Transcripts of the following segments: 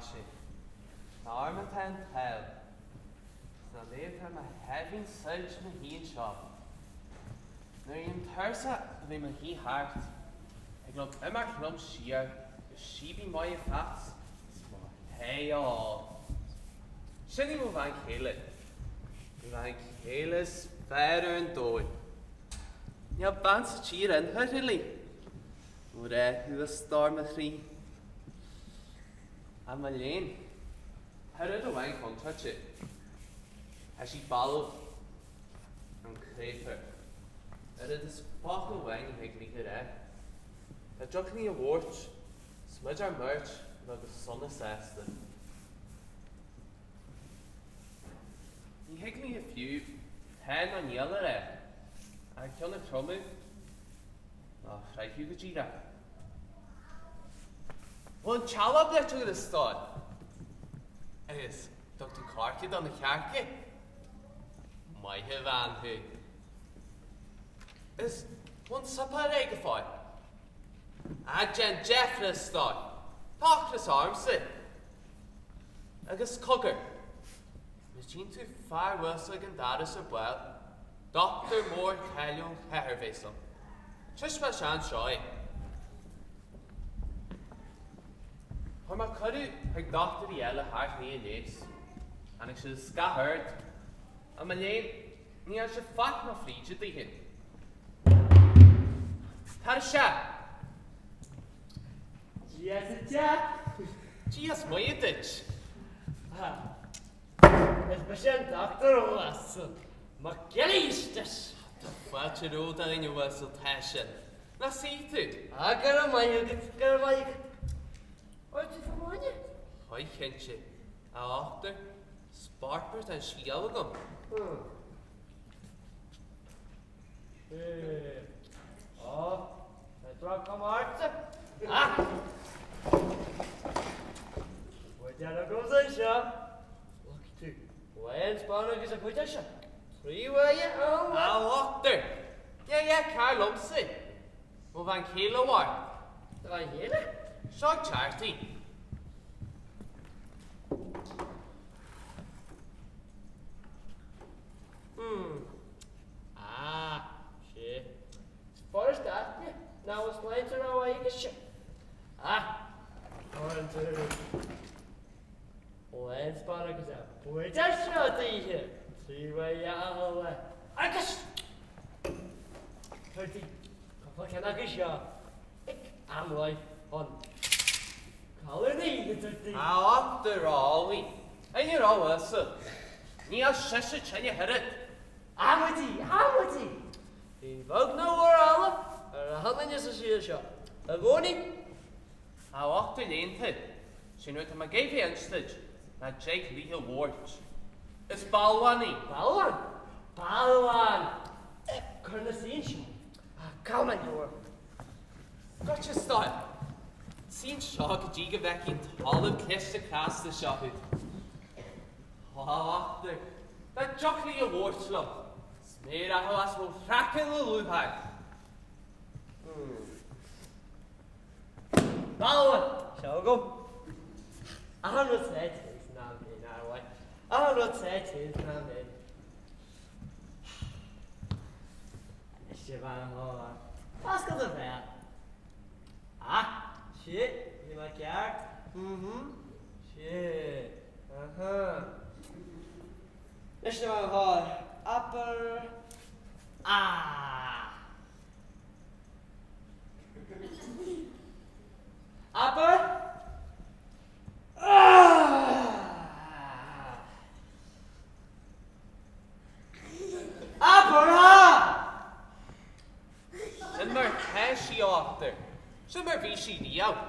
Maise, ná orm atá an t-ádh, 's ná léamh ar mo sháimhín suilt mo shuí anseo. Nuair a bhím tuirseach a bheith mo shuí thart, thig liom imeacht liom siar go síobaí maith a Pheats 's mo thae a ól. Sin í mo bhean chéile, mo bhean chéile is fearr ar an domhan. Níl bean sa tír inchurtha léi. Mo ghrá thú a stór mo chroí. Ach mo léan, tá rud amháin contráilte. Tá sí balbh, an créatúr. Oiread is focal amháin ní thig léi a rá. Dá dtiocfainn í a bhuairt, 's muid ár mbeirt a bheith go sona sásta. Ní thig léi fiú tá nó níl a rá, ach a ceann a chromadh ná a chroitheadh go díreach. Bhfuil an teallach bruite agat a stór? Agus dtug tú coirce do na cearca? Maith an bhean thú. Is bhfuil an suipéar réidh go fóill? Á déan deifre a stór, tá ocras ormsa. Agus cogar, má tchíonn tú fear uasal ag an doras ar ball, dochtúir mór cáiliúil ón chathair a bheas ann. Taispeánfaidh sé anseo é. Chuir mé cuireadh chuig dochtúirí eile theacht chun í a leigheas. Tháinig siad i scáth oird. Ach mo léan, ní dhearna siad faic ná fríde daoithe. Tar isteach! Dia is a Jack! Dia is Muire duit! Is mise an Dochtúir Uasal Mac Giolla Iustais. Tá fáilte romhat a dhuine uasail, tá sin. Ná suigh tú. Ah, go raibh maith agat, go raibh maith agat. Ordú fá choinne? Haigh cinnte, a dhochtúir, 's corp an scéal agam. Á, tá droch-chuma ortsa. Ah! Buidéal agamsa anseo. Look tú, lán spáin agus a chuid seo. Trí uaire ann. A dhochtúir, ní hé cearr liomsa. Mo bhean chéile mhór. Do bhean chéile? Seo ag teacht í. Hmm. Ah, sé. Is furast a aithne nach bhfuil sláinte rómhaith aici. Ah, cuireann tú lán spáin agus a buidéal seo daoithe trí uaire a agus tabhair di cúpla ceann acu seo ag am mhaith chun codladh na hoíche tabhair di. A dhochtúir álainn, a fhir uasail, níl sise tinn ach oiread. Amaidí! Amaidí! Bíonn beag nó mór eile ar achan duine sa saol seo i gcónaí. A dhochtúir léannta, sin rud atá mé ag iarraidh a inse duit, ná dtig léi a bhuairt. Is balbhán í. Balbhán? Balbhán! Cuir ina suí anseo. Ah, come on, you. Goitse stop. Suigh anseo go dtí go bhfeicfidh an t-ollamh cliste cneasta seo thú. A dhochtúir, dá dtiocfadh léi a bhuairt liom, 's mé a rachadh as mo chraiceann le lúcháir. Balbhán! Seo agam. Achan rud sa te san am féin, ar mhaith. Achan rud sa te san am féin. Anois a bhean chóir. Oscail do bhéal. Ah, sé, bhí mé ceart. Mhm. Sé. Aha. Anois a bhean chóir. Abair. Ah. Abair. Ah! Abair ah! Sin mar atá sí, a dhochtúir. Sin mar bhí sí riamh.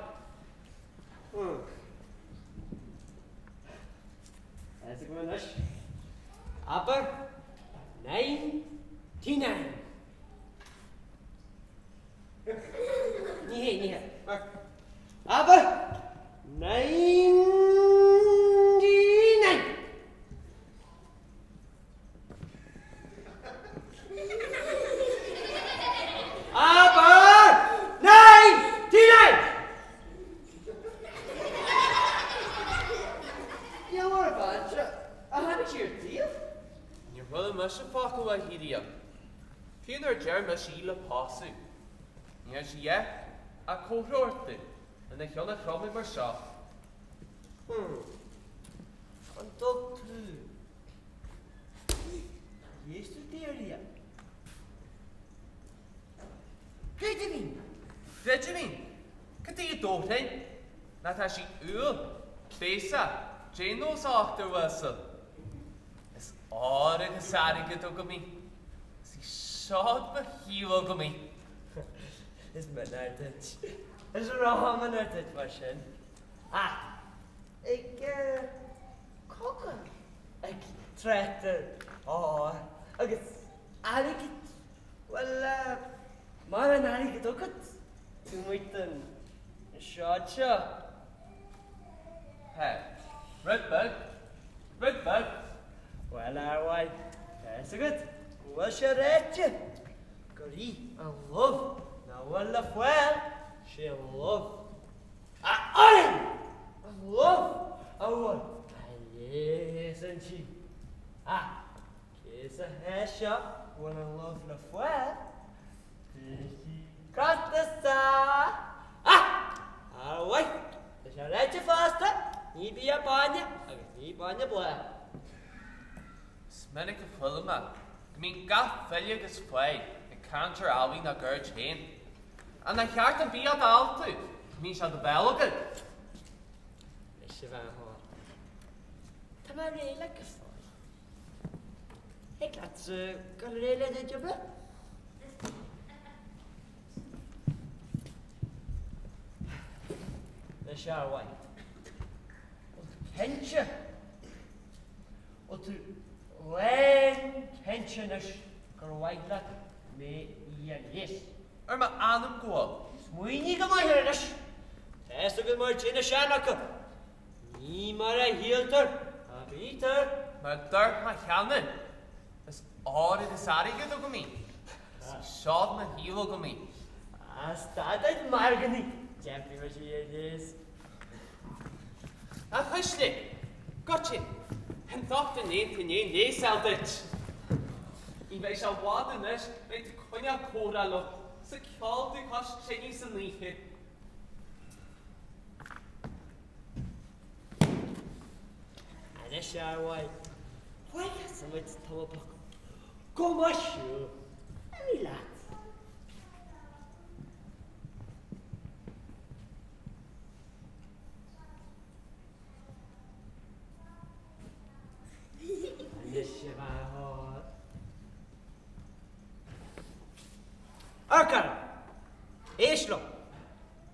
Tá agam anois. Abair 99. Ní hé, ní hé. Abair 99. Abair 99! léi riamh, fiú nuair a deir mise í le pósadh. Ní raibh sí a dhath ach comhthreomhar domh lena cheann a chromadh mar seo. Hmm. An dtug tú léasadh di ariamh? Creidim í! Creidim í! Cad é a dóthain? Ná tá sí umhal, béasach, dénós a ochtar uasal. Is ór agus airgead agam í. Is í seod mo shaoil agam í. Is minic duit. Is rómhinic duit mar sin. Ach ag cogadh, ag trácht ar ór agus airgead, bhuel, mura n-airgead agat, taobh amuigh den seod seo. Hé, rud beag, rud beag. Bhuel, a fhear mhaith, tá fhios agat go bhfuil sé ráite gur í an lobh nach bhfuil le fáil, sé an lobh a oireann an lobh a bhfuil a leigheas inti. Ach cé sa chás seo bhfuil an lobh le fáil? Costasach! Ach, a fhear mhaith, tá sé ráite fosta, ní bia bainne agus ní bainne bláth. Is minic a chuala mé go mbíonn gach file agus fáidh ag caint ar ealaín a gceird féin. Ach nár cheart an bia d'altú, go mbíonn sé do bhéal agat. Anois, a bhean chóir, tá mé réidh leat go fóill. Thig leatsa dul ar aghaidh le do chuid oibre. Anois, a fhear mhaith. Bhfuil tú cinnte? Bhfuil tú lánchinnte anois gur mhaith leat mé a leigheas? Ar m'anam go bhfuil. Smaoinigh go maith air anois. Tá fhios agat mar a deir na seanfhocail. Ní mar a shíltear a bítear. Mar a dúirt mé cheana, is ór agus airgead agam í. Is í seod mo shaoil agam í. Ah, stad ag margarnaigh, déanfaidh mise í a leigheas. A chuisle, goitse, an dochtúir léannta i ndiaidh an leigheas a fháil duit. Ní bheidh sé i bhfad anois, beidh tú ag coinneáil comhrá liom 's ag ceol domh cois tine san oíche. Anois, a fhear mhaith, chuaigh muid tamall beag. Go maith siúl, imigh leat. Anois, a bhean chóir. A chara, éist liom.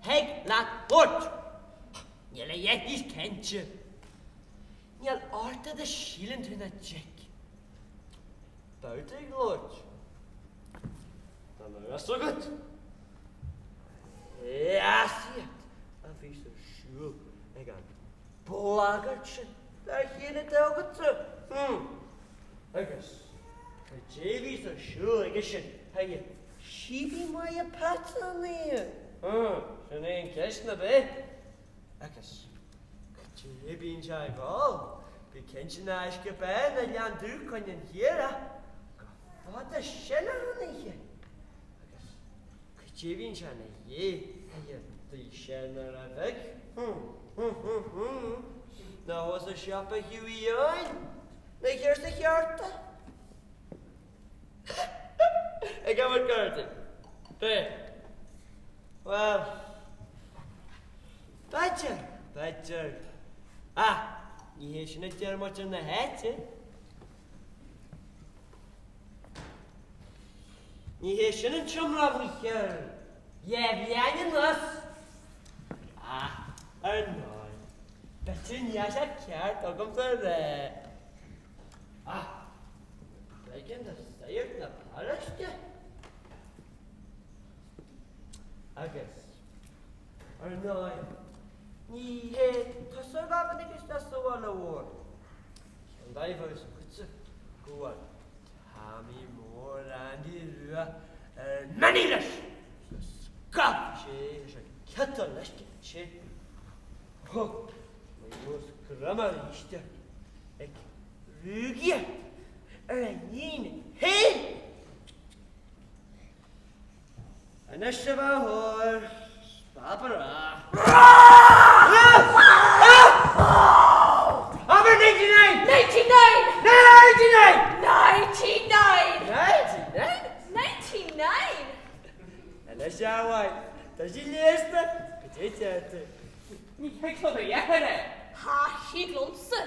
Thig leat labhairt. Níl a dhath níos cinnte. Níl ort fhad a síleann tú nach dtig. Babhta ag labhairt. Dá mbeadh fhios agat. Leasaíocht a bhíos ar siúl ag an blagart sin dá chéile atá agatsa. Agus cad é bhíos ar siúl aige sin, chuige Síobaí maithe peata an oíche? Sin é an ceist, ná b'é? Agus cad é bíonn sé ag ól? Bí cinnte ná uisce bán ná leann dubh coinne an chaora go fada sin ar an oíche. Agus cad é bhíonn sé ina dhiaidh chuige d'ith sé nuair a bheidh? Ná as a siopa Hughie Sheáin, na thiar sa cheárta. Ag amharc ort. B'é. Bhuel. B'fhéidir. B'fhéidir. Ach, ní hé sin a deir muintir na háite. Ní hé sin an t-iomrá faoi cheann dhá bhliain anuas. Ach, ar ndóigh, b'fhéidir níl sé ceart agamsa a rá. Ach, b'éigean do shagart na paróiste. Agus, ar ndóigh, ní hé tusa a ghabhann isteach sa bhaile mhór. Cén dóigh a bhfuil fhios agatsa go bhfuil Tommy Mór Andy Rua ar mionnaí leis go scaipfidh sé leis an ciotal uisce ansin. Thug mé nós greim arís ag ruagaíocht ar a níon féin. Anois a bhean chóir, babará. Abair 99! 99! 99! 99! 99? 99! Anois a mhaith, tá sí gléasta, goidé a deir tú? Ní thig liom a dheartháir é! Tha thig liomsa.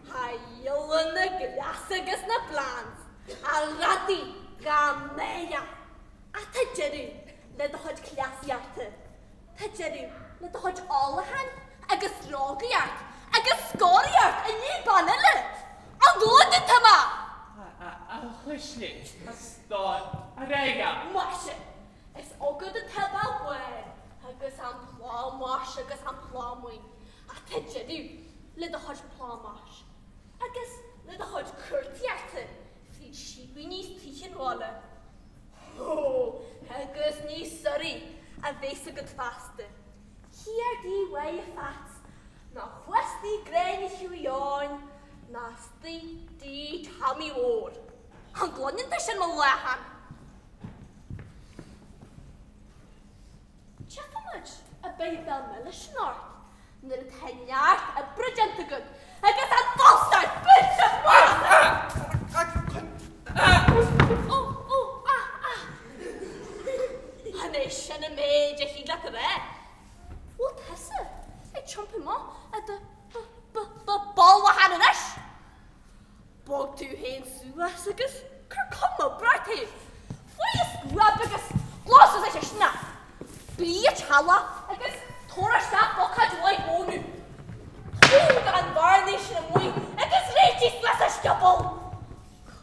Tha ghiolla na gcleas agus na plans, a dhaidí dhá mbeidh Ach tá deireadh le do chuid cleasaíochta. Tá deireadh le do chuid ólacháin agus drúgaíocht agus scoraíocht i ndiaidh ban eile. An gcluineann tú mé? A chuisle, a stór, a réidhe. Maise, is agat atá Béal Báin agus an plámás agus an plámhaoin. Ach tá deireadh le do chuid plámáis agus le do chuid cuartaíochta fríd síbíní is tithe an bhaile. Ó, agus ní suirí a bheas agat feasta. Céard í uaidh a Phats ná thuas dtí Gráinne Hughie Eoin ná istigh dtí Tommy Mhór. An gcluineann tú sin mo lachán? Tchífimid an mbeidh béal milis ort nuair atá neart oibre déanta agat agus an bastard bainte amach agat! Ó, ó, á, á! An é sin an méid a thig leat a rá? Bhfuil tusa ag tiompú amach i do b-b-b-balmhachan anois? Bog tú féin suas agus cuir cuma breá ort féin. Faigh an scuab agus glan suas an chisteanach. Bí ag teallach agus tabhair isteach buicéad mhaith mónadh. Tóg an vearnaí sin amuigh agus réitigh suas an scioból.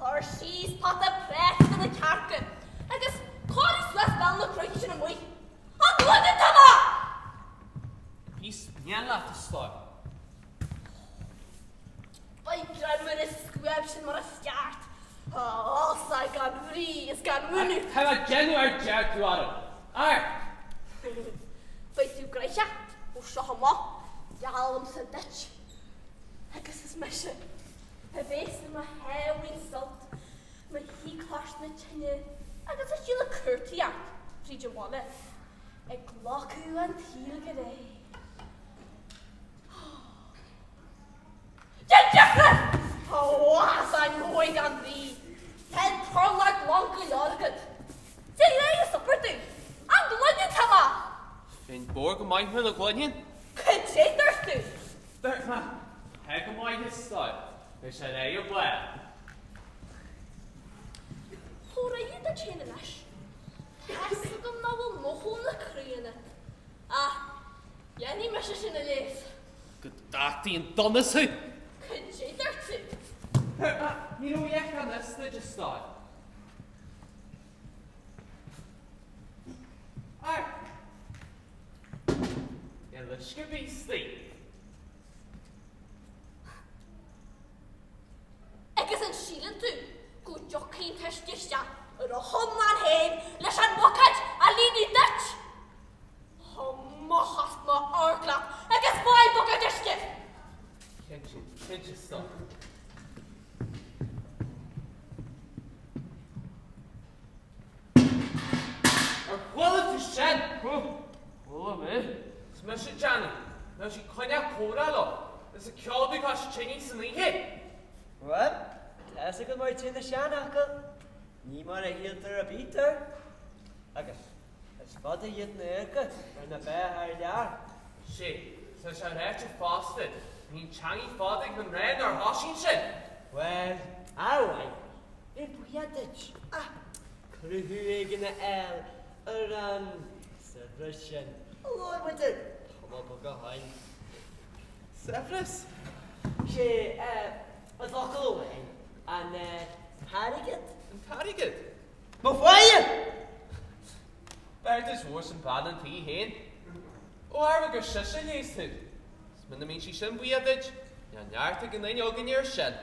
Cuir síos pota prátaí do na cearca agus cóirigh suas béal na croiche sin amuigh. An gcluineann tú mé? Is mian leat, a stór. Beidh greim ar an scuab sin mar is ceart. Tá gan bhrí is gan mhúineadh. Tá mé ag déanamh ar deir tú orm. Ar! Beidh tú gnoitheach ó seo amach, geallaimse duit. Agus is mise a bhéas i mo sháimhín suilt, mo shuí cois na tine agus ag síoladh cuartaíocht fríd an bhaile, ag glacadh an tsaoil go réidh. Déan deifre! Tá lasainn mhór gan bhrí. Tá an t-urlár glan go leor agat. Déan réidh an suipéar dúinn. An gcluineann tú mé? Bheinn bodhar go maith muna gcluinfinn. Cad é dúirt tú? Dúirt mé, Tá go maith a stór. Beidh sé réidh i bhfad. Tabhair aghaidh duit féin anois. Tá's agam nach bhfuil mothú na croí ionat. Ach dhéanfaidh mise sin a leigheas. Go dtachtaí an donas thú! Cad é dúirt tú? Ní raibh a fhios gan fhios duit, a stór. Ar! Níl uisce ar bith istigh. Agus an síleann tú go dtiocfaidh an t-uisce isteach ar a hiomlán féin leis an mbuicéad a líonadh duit? Amach as m'amharc leat agus faigh buicéad uisce! Cinnte, cinnte, stop. Ar chuala tú sin? Chuala mé. Is mise ag déanamh. Nach raibh sí ag coinneáil comhrá leo is ag ceol cois tine san oíche. Bhuel, tá fhios agat mar a deir na seanfhocail, ní mar a shíltear a bítear. Agus is fada iad na adharca ar na ba thar lear. Sé, tá sé ráite fosta, bíonn teangaidh fada ag na mná nuair a thosaíonn siad. Bhuel, ar mhaith, bheinn buíoch duit ach cruthú éigin a fháil ar an saibhreas sin a luaigh muid tamall beag ó shin. Saibhreas? Sé, i bhfocal amháin, an t-airgead. An t-airgead? Mo pháighe! B'fhearr duit mhór sin bean an tí féin. Ó tharla gur sise a leigheas thú, is muna mbíonn sí sin buíoch duit, níl neart ag aon duine againne air sin.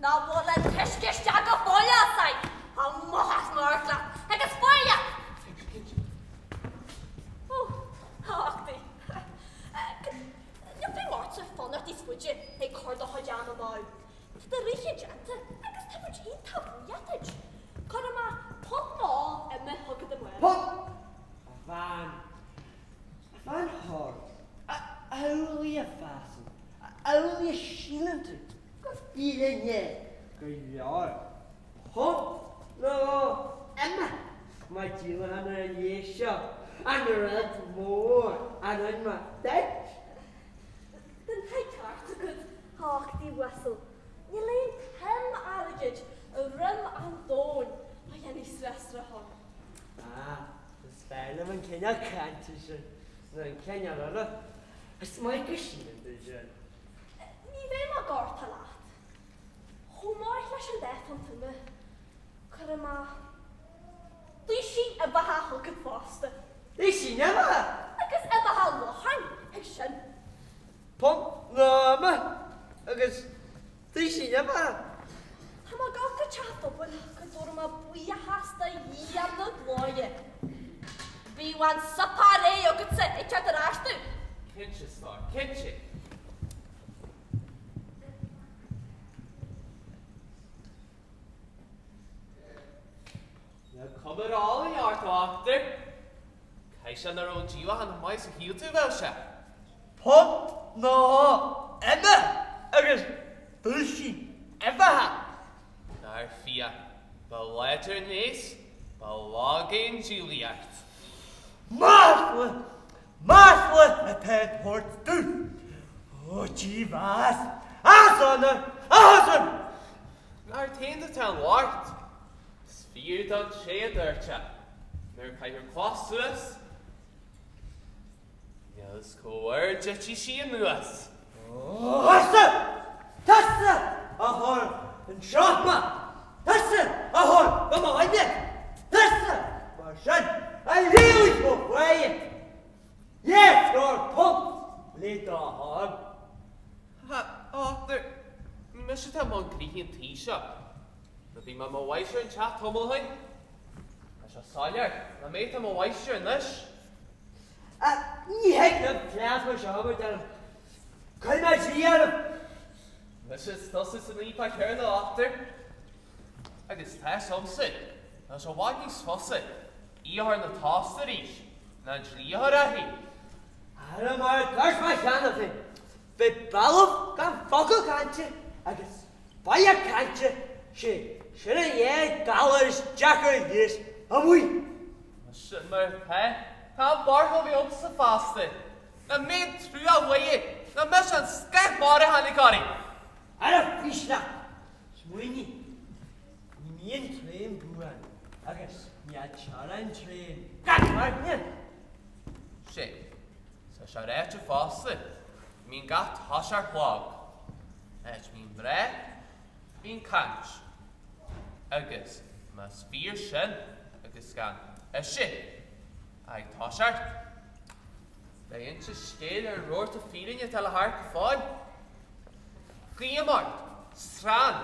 Ná buail an t-uisce isteach go fóill, a Sadhbh! Amach as m'amharc leat agus faigh leat! Ó, a uachtaí. Níl feidhm ortsa fanacht níos faide ag cur do chuid ama amú. Tá do ríthe déanta agus tá muid iontach buíoch duit. Cuirfidh mé punt nó. stór. Punt nó uime mar díolachán ar an léas seo, an rud mór a rinne mé duit. Den tá ceart agat, a Uchtaigh uasail. Níl aon tsuim airgid i roim an domhain a dhéanfaidh suas le hon. Ah, is fearr liom an cineál cainte sin ná an cineál eile. Is maith go síleann tú sin. Ní bheidh mé gorta leat. Chomh maith leis an dá phunt ime, cuirfidh mé duaisín uibheacha chugat fosta. Duaisín uibheacha? Agus uibheacha locháin chuig sin. Punt nó uime agus duaisín uibheacha. Tá mé ag dul go teach Dubin go dtabharfaidh mé buíochas do Dhia na glóire. Bíodh an suipéar réidh agatsa ag teacht ar ais domh. Cinnte, a stór, cinnte. Níl cuma ar álainn ort, a Uachtair. Caithfidh sé nach raibh an díolachán chomh maith is a shíl tú a bheadh sé. Punt nó uime agus duaisín uibheacha. Dar fia, ba láidir an léas, ba lag é an díolaíocht. Masla! Masla atá á thabhairt domh! Ó, dímheas! Áthas orm! Áthas orm! Nár thaon atá an locht? Is fíor don té a dúirt é, nuair a caithear cloch suas, níl a fhios cá huair a dtitfidh sí anuas. Ó, tusa! Tusa a chuir anseo mé! Tusa a chuir go mo dhuine! Tusa mar sin a rialaigh mo pháighe! Leathscór punt le do thoil! Ha, Arthur, ní mise atá i mbun gnoithí an tí seo. Nó bhí mé i mo mháistir an teach tamall ó shin. Tá sé soiléir nach mé atá i mo mháistir anois. Ní thig liom cleas mar seo mar deirim. Cuirfidh mé dlí orm. Mise is tusa san fhaopach chéanna, a Arthur. Agus tá fhios a'msa, tá sé i bhfad níos fusa í a chur 'na tost arís ná an dlí a chur uirthi. Ara mar a dúirt mé cheana féin, beidh balbh gan focal cainte agus baile cainte, sé sin an ghéag galar is deacair a leigheas amuigh. Sin mar atá. Tá an barrthóg agamsa fosta. Nach mé an trua uaidh, nach mise an scoth mar a tháinig orainn. Ara faoisleach, smaoinigh, ní mbíonn tréan buan agus níl teorainn tréan gach airne. Sé, tá sé ráite fosta, go mbíonn gach toiseacht lag. Áit a mbíonn mná, bíonn caint. Agus más fíor sin agus gan ise ag toiseacht, beidh inse scéil ar an rabharta fírinne atá le theacht go fóill. Guím ort, srann,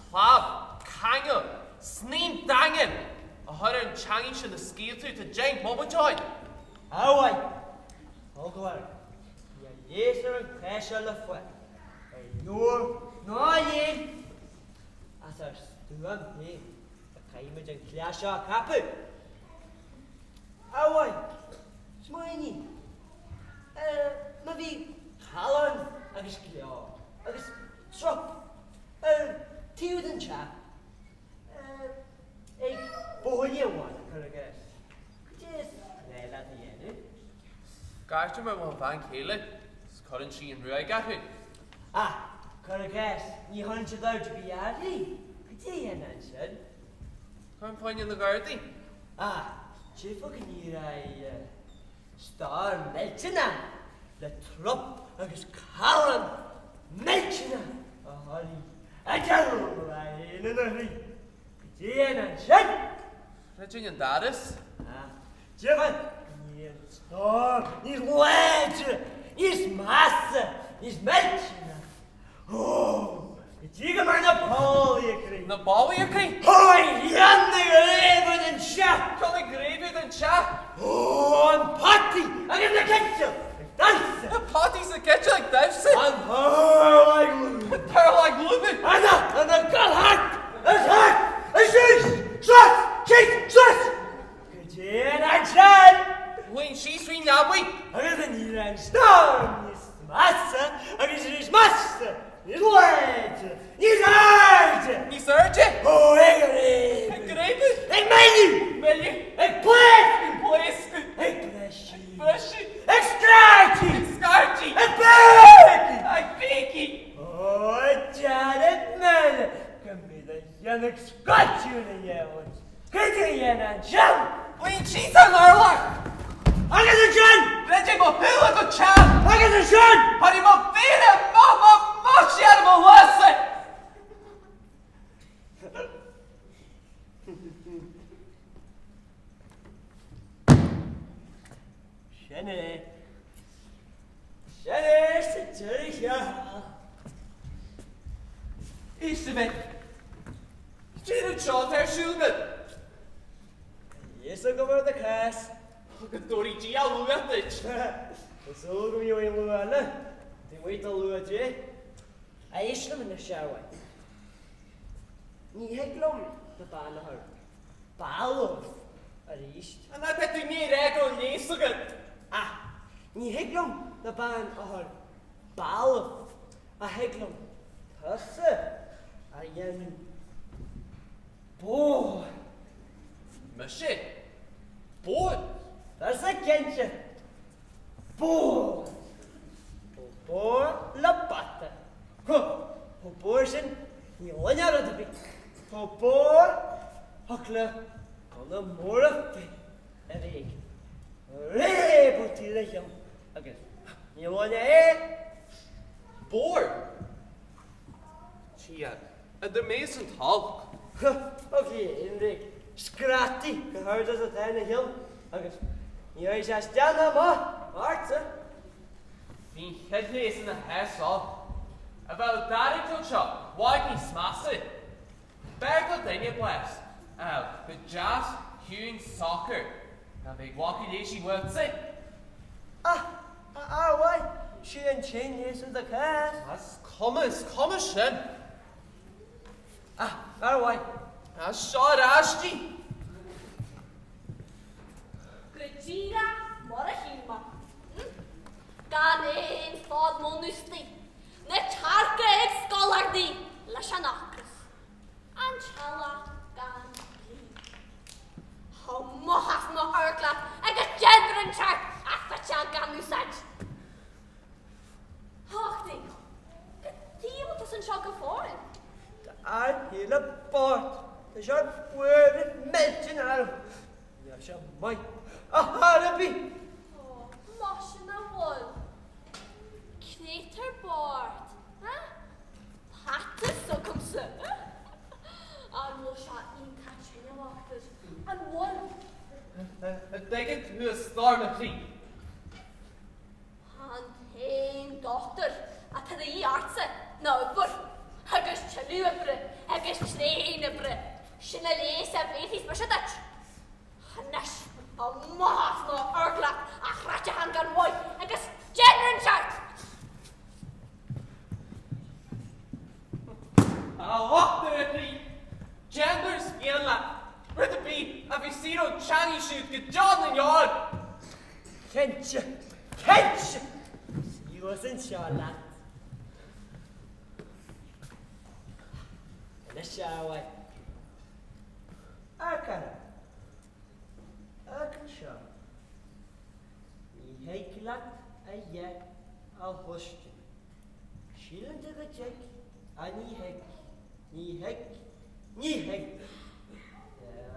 clab, caingeal, snaidhm daingean a chur ar an teangaidh sin a scaoil tú tá 10 mbomaite ó shin. A mhaith, eagla orm, níl leigheas ar an chás seo le fáil ar leabhar ná ar léann. As ár stuaim féin a chaithfimid an cleas seo a cheapadh. A mhaith, smaoinigh, má bhí callán agus gleo agus trup ar taobh den teach ag buachaillí amháin, cuir i gcás, cad é is gnáth leat a dhéanamh? Scairtim ar mo bhean chéile is cuireann sí an ruaig orthu. Ach, cuir i gcás, ní chuireann siad aird ar bith uirthi. Cad é a dhéanfá ansin? Cuirim fá choinne na Gardaí. Ach, d'fhéadfá go n-éireodh stoirm millteanach le trup agus callán millteanach a chuirfidh idir lámha na uirthi. Cad é a dhéanfá ansin? Dhruidfinn an doras. Ach, d'fhéadfá go n-éireodh an stoirm níos láidre, níos measa, níos millteanaí. Ó, go dtí go mbeidh na ballaí ag crith. Na ballaí ag crith? Ó, an ghrian ag réabadh den teach. Ceann ag réabadh den teach. Ó, an potaí agus na citeal ag damhsa. Na potaí is na citeal ag damhsa. An turlach ag lúbadh. An turlach ag lúbadh. Ana, ana, gabh thart, is thart, is síos, suas, síos, suas. Go dtí an ansin. Luím síos faoin leabaidh. Agus an éireoidh an stoirm níos measa agus níos measa, níos láidre, níos airde. Níos airde? Bhí do cheann ag scoilteadh ina dhiaidh dhuit. Cad é a dhéanamh ansin? Luím síos ar an urlár. Agus ansin? Druidim mo shúile go teann. Agus ansin? Cuirim mo mhéara amach mo bhoise ar mo lása. Sin é. Sin é sa deireadh thiar thall. Éist a mhic. Cad é an rud seo atá ar siúl agat? Tá a fhios agam ar do chás. Go dtabharfaidh Dia luach duit. Tá súil agam gheobhaidh luach eile. Taobh amuigh de luach Dé. Éist liom anois, a fhear mhaith. Ní thig liom do bean a chur balbh arís. An ea tá tú i ndiaidh a rá go bhfuil leigheas agat? Ah, ní thig liom do bean a chur balbh ach thig liom tusa a dhéanamh bodhar. Mise? Bodhar? Tusa cinnte. Bodhar. Chomh bodhar le bata. Chomh bodhar sin ní chluinfeá rud ar bith. Chomh bodhar thiocfadh le gunna mór a bheith a bheith ag réabadh taobh le cheann agus ní chluinfeá é. Bodhar? Tia, idir mé is an t-olc. Ó bhí aon screadtaí go hard is atá ina cheann agus ní raibh sé isteach ná amach ortsa. Bhí an chéad léas ina sheasamh. A bheadh d'airgead anseo i bhfad níos measa. B'fhearr do dhuine bás a fháil go deas ciúin socair ná bheith ag glacadh léisí uaitse. Ach, a fhear mhaith, sí an tséin léas i do chás. Is cuma, is cuma sin. A fhear mhaith. Ah, seo ar ais di. Go díreach mar a shíl mé. Gan aon fad mónústaí. Na cearca ag scolarnaigh leis an ocras. An teallach gan dlí. Amach as mo amharc leat agus déan an ceart a phiteáil gan úsáid. Tháchtaigh. Cad chuige a bhfuil tusa anseo go fóill? Tá fhear chéile bocht. Tá sé buartha millteanach orm. Níl sé maith ar chor ar bith. Ó, más ina bhfuil. Créatúr bocht, eh? Peata s'agamsa. An bhfuil sé iontach tinn, a dhochtúir? An bhfuil? An dtuigeann tú a stór mo chroí? An t-aon dochtúir atá de dhíth ortsa ná obair, agus tuilleadh oibre, agus tréan oibre. Sin an leigheas a bhéarfas mise duit. Anois, amach as mo amharc leat, a chreachacháin gan mhaith, agus déan an ceart! A dhochtúir a chroí, déan mar is mian leat, rud ar bith a bheidh saor ón teangaidh siúd go deo na ndeor! Cinnte, cinnte! Suas anseo leat. Anois a mhaith. A chara, amharc anseo. Ní thig leat a dhath a chloistin. Síleann tú go dtig, ach ní thig, ní thig, ní thig.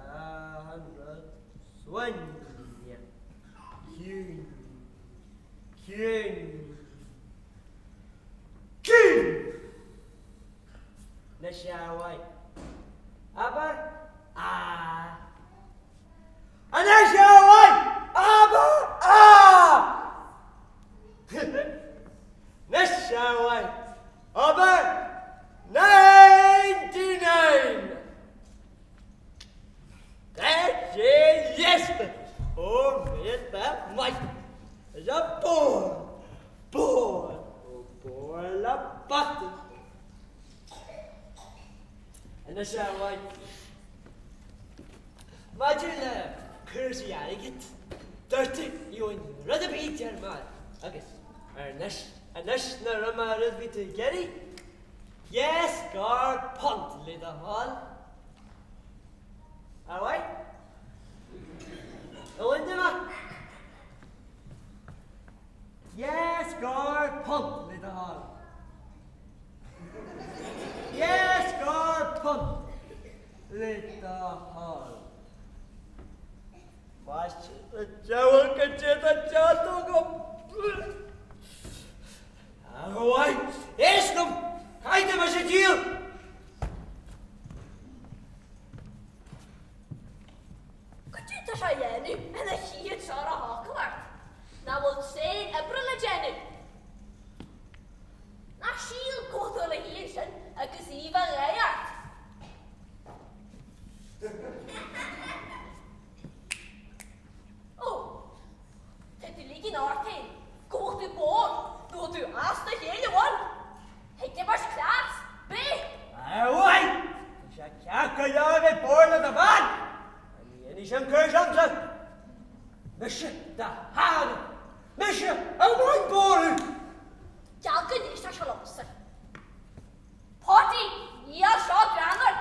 Tá an rud suaimhneach, ciúin, ciúin, ciúin! Anois a mhaith. Abair A. Anois a mhaith! Abair A! Anois a mhaith! Abair 99! Tá sé leigheasta! Ó, míosa maith! Is a bodhar, bodhar, ó bodhar le bata. Anois a mhaith. Maidir le cúrsaí airgid, dúirt tú ní bhfuair rud ar bith deir mé agus anois, anois nach raibh mé rud a bhí tú ag iarraidh, yes scór punt le do thoil. A mhaith? A bhain mé? Yes scór punt le do thoil. Yes scór punt. thoil. Maise an diabhal goidé tá déanta agam. A mhaith, éist liom, caithfidh mise díol. Goidé tá sé a dhéanamh ina shuí anseo ar a thocal ort? Nach bhfuil tréan oibre le déanamh? Ná síl go bhfuil tú ina shuí ansin agus aoibh an gháire ort? Ó, tá tú ligin ort féin go bhfuil tú bodhar nó bhfuil tú as do chéill amháin. Ag imirt cleas, b'é? A mhaith! Tá sé ceart go leor a bheith bodhar le do bhean! Ach ní dhéanfaidh sin cor liomsa! Mise do shárú! Mise a bhain bodhar thú! Geall go n-éistfeá liomsa. Páidí, níl seo greannmhar!